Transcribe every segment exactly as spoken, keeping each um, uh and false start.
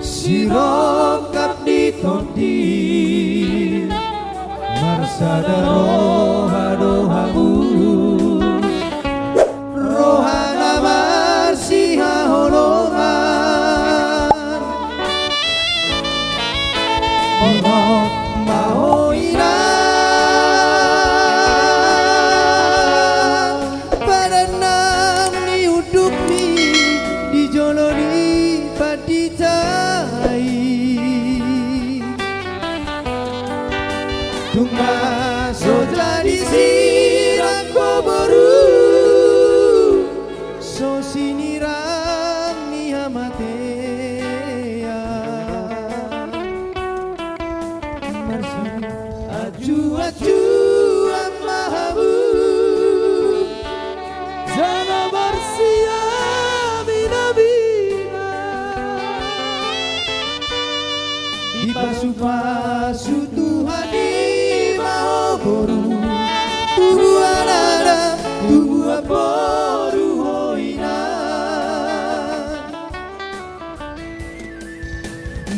Sirongkap ni tondi, marsada roha do hamu, roha na marsihaholongan. Borhat ma ho inang, padan nang ni undukmi di jolo ni pandita i. Tung na so jadi sirang ho boru, so sinirang ni hamatean. Marsianjuanjuan ma hamu, jala marsiaminaminan. Dipasupasu Tuhan i ma ho boru, tubuan anak, tubuan boru ho inang.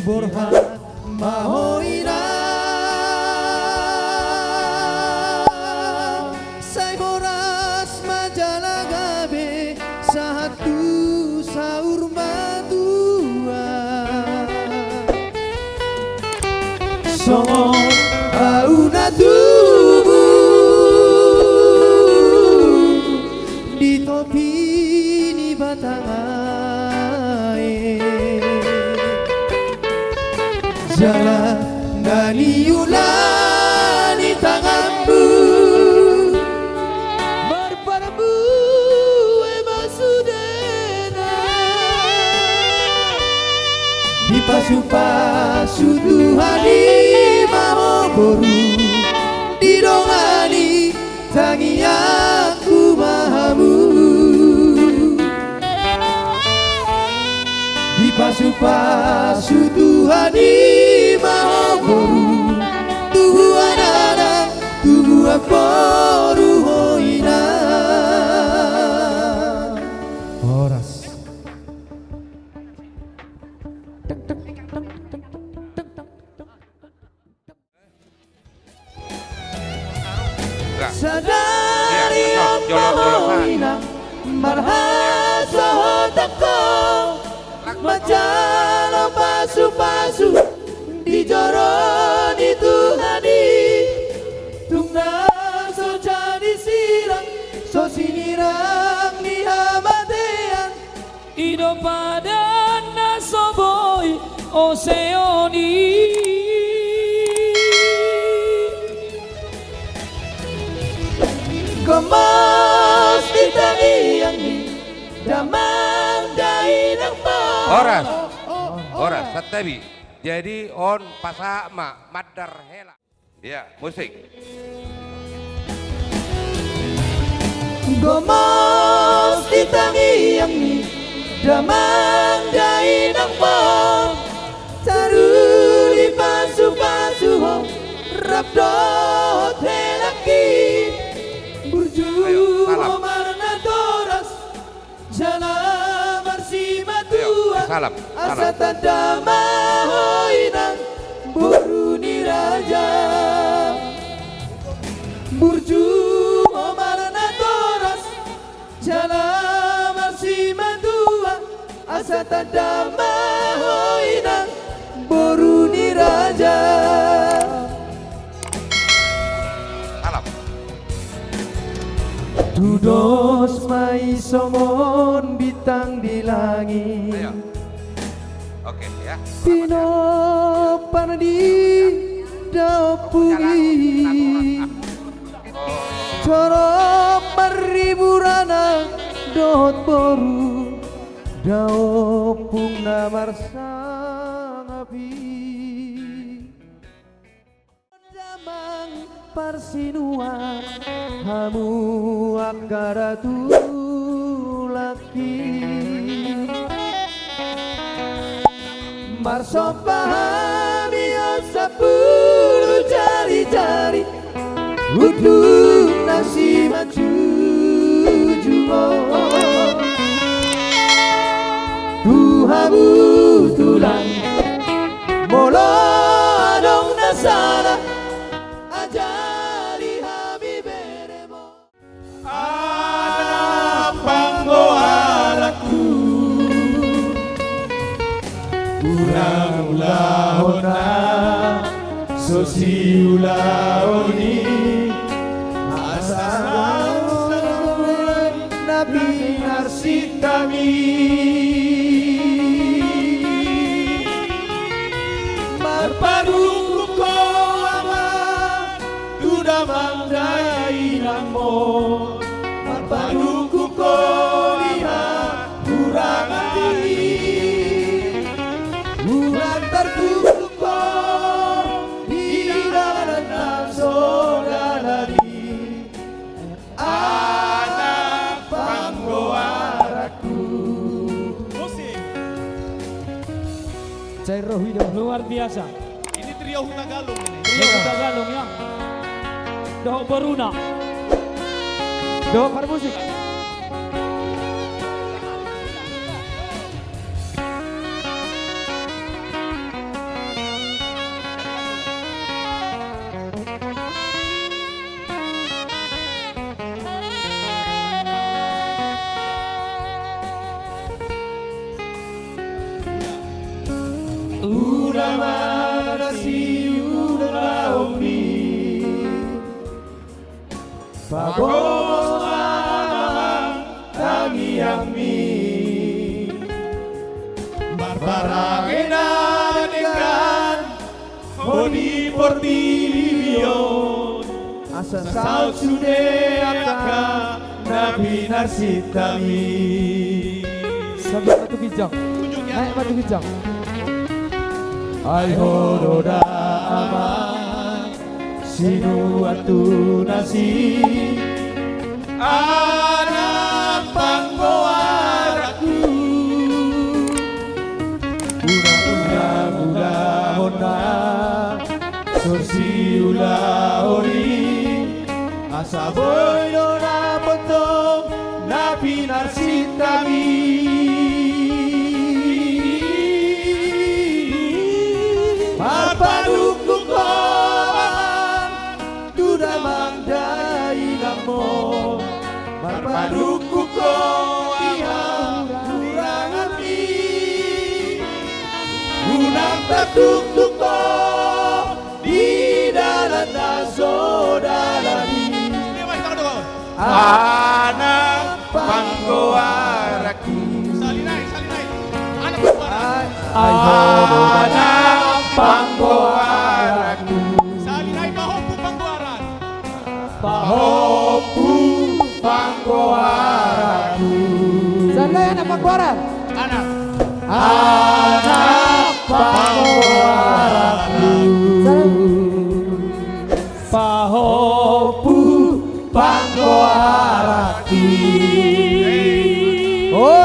Borhat ma ho inang, sai horas ma jala gabe, sahat tu saur matua. Songon ahu na tubu di topi ni batang aek, jala na niula ni tanganmu, marparbue ma sudena. Dipasupasu Tuhan i ma ho boru, didongani tangiangku ma hamu. Dipasupasu Tuhan i ma ho boru, tubuan anak, tubuan boru ho inang. Horas. Enggak. Sadari on ma ho inang, marhasohotan ho manjalo pasupasu di joro ni Tuhan i. Tung na so jadi sirang, so sinirang ni hamatean, i do padan na so boi oseon i. Gomos di tangiang ni damang dainang ma. Horas. Horas, santabi. Jadi on pasahat ma mandar hela. Ya, musik. Gomos di tangiang ni damang dainang ma, taruli pasupasu ho rap dohot helangki. Burju ho marnatoras, jala marsimatua. Ayo, salam. Salam. Asa tanda ma ho inang boru ni raja. Burju ho marnatoras, jala marsimatua. Asa tanda ma ho inang boru ni raja. Salam. Tudos ma i songon bintang di langit. Ayo. Oke, ya. Selamat, ya. Tinompar ni daompung i. Oh. Torop maribur anak dohot boru. Daompung na marsangap i. Damang parsinuan hamu angka ratu langki. Marsomba hami on sampulu jarijari, unduk na simanjujung on. Na so siulaon i, asa na pinarsinta mi. Marpanungkun ho ama, tu damang dainang mo, marpanungkun ho di hahurangan i. Unang tartuktuk ho di dalan na so dalan i, anak panggoaranku. Musik. Cair roh i do. Luar biasa. Ini trio Hutagalung ini. Trio Hutagalung, ya. Dohot boruna. Dohot parmusik. Unang ma na siulaonmi, pagomos ma tangiangmi. Marparange na denggan ho di portibi on, asa saut sude angka na pinarsinta mi. Sambil batu ginjang. Naik batu ginjang. Ai ho do da ama, sinuan tu nasida, anak panggoaranku. Unang, unang ulahon na so siulaon i, asa boi do na pontong na pinarsinta mi. Marpanungkun ho tu damang dainang mo, marpanungkun ho di hahurangan i. Unang tartuktuk ho di dalan na so dalan i, anak panggoaranku. Salinai, salinai. Anak panggoaran. Ai ho do da ama, anak panggoaranku. Salinai, pahompu panggoaran. Pahompu panggoaranku. Salinai, anak panggoaran. Anak. Anak panggoaranku. Salinai. Pahompu panggoaranku. Oh,